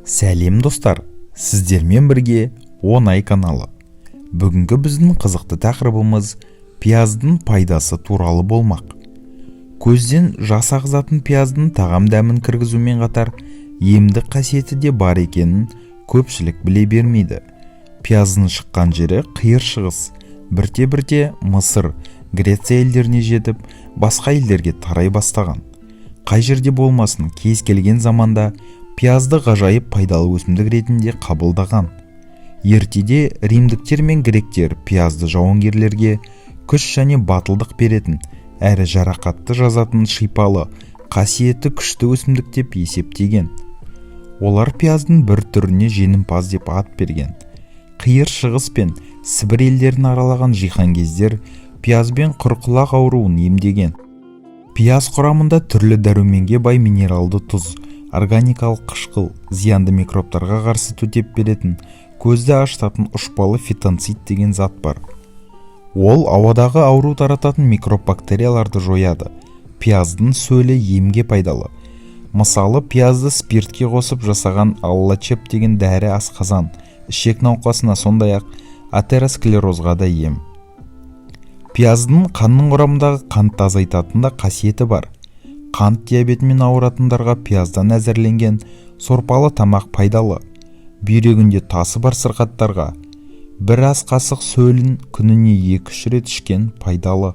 Сәлем, достар! Сіздермен бірге Оңай каналы. Бүгінгі біздің қызықты тақырыбымыз пияздың пайдасы туралы болмақ. Көзден жас ағызатын пияздың тағам дәмін кіргізумен қатар емдік қасиеті де бар екенін көпшілік біле бермейді. Пияздың шыққан жері Қиыр Шығыс, бірте-бірте Мысыр, Греция елдеріне жетіп, басқа елдерге тарай бастаған. Қай жерде болмасын, кез келген заманда пиязды ғажайып пайдалы өсімдік ретінде қабылдаған. Ертеде римдіктер мен гректер пиязды жауынгерлерге күш және батылдық беретін әрі жарақатты жазатын шипалы қасиеті күшті өсімдік деп есептеген. Олар пияздың бір түріне жеңімпаз деп ат берген. Қиыр Шығыс пен Сібір елдерін аралаған жиһанкездер пиязбен құрқұлақ ауруын емдеген. Пияз құрамында түрлі дәруменге бай минералды тұз, органикалық қышқыл, зиянды микробтарға қарсы төтеп беретін, көзді ашытатын ұшпалы фитонцид деген зат бар. Ол ауадағы ауру тарататын микроб, бактерияларды жояды. Пияздың сөлі емге пайдалы. Мысалы, пиязды спиртке қосып жасаған аллачеп деген дәрі асқазан, ішек науқасына, сондай-ақ атеросклерозға да ем. Пияздың қанның құрамындағы қантты азайтатын да қасиеті бар. Қант диабетімен ауыратындарға пияздан әзірленген сорпалы тамақ пайдалы. Бүйрегінде тасы бар сырқаттарға бір ас қасық сөлін күніне 2-3 рет ішкен пайдалы.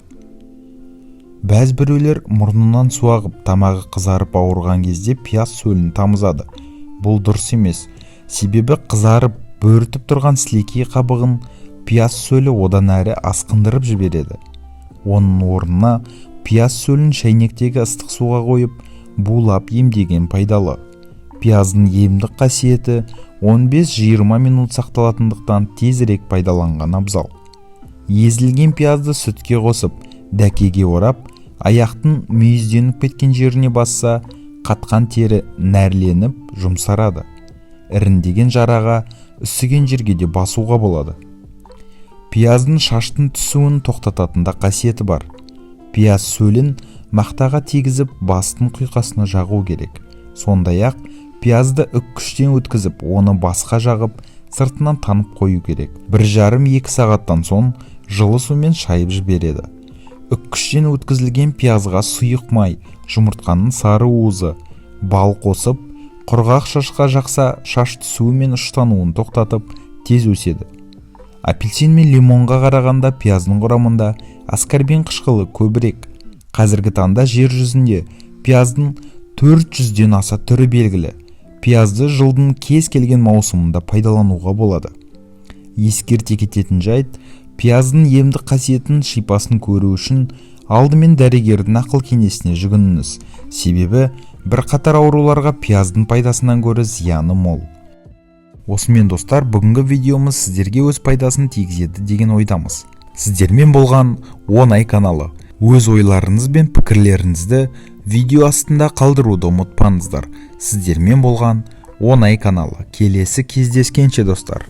Бәз біреулер мұрнынан су ағып, тамағы қызарып ауырған кезде пияз сөлін тамызады. Бұл дұрыс емес, себебі қызарып, бөртіп тұрған сілекей қабығын пияз сөлі одан әрі асқындырып жібереді. Оның орнына пияз сөлін шәйнектегі ыстық суға қойып, булап емдеген пайдалы. Пияздың емдік қасиеті 15-20 минут сақталатындықтан, тезірек пайдаланған абзал. Езілген пиязды сүтке қосып, дәкеге орап, аяқтың мүйізденіп кеткен жеріне басса, қатқан тері нәрленіп, жұмсарады. Іріңдеген жараға, үсіген жерге де басуға болады. Пияздың шаштың түсуін тоқтататын да қасиеті бар. Пияз сөлін мақтаға тигізіп, бастың құйқасына жағу керек. Сондай-ақ пиязды үккіштен өткізіп, оны басқа жағып, сыртынан танып қою керек. 1,5-2 сағаттан соң жылы сумен шайып жібереді. Үккіштен өткізілген пиязға сұйық май, жұмыртқаның сары уызы, бал қосып, құрғақ шашқа жақса, шаш түсуі мен ұштануын тоқтатып, тез өседі. Апельсин мен лимонға қарағанда пияздың құрамында аскорбин қышқылы көбірек. Қазіргі таңда жер жүзінде пияздың 400-ден аса түрі белгілі. Пиязды жылдың кез келген маусымында пайдалануға болады. Ескерте кететін жайт: пияздың емдік қасиетін, шипасын көру үшін алдымен дәрігердің ақыл кеңесіне жүгініңіз, себебі бірқатар ауруларға пияздың пайдасынан гөрі зияны мол. Осымен, достар, бүгінгі видеомыз сіздерге өз пайдасын тигізеді деген ойдамыз. Сіздермен болған Оңай каналы. Өз ойларыңыз бен пікірлеріңізді видео астында қалдыруды ұмытпаңыздар. Сіздермен болған Оңай каналы. Келесі кездескенше, достар!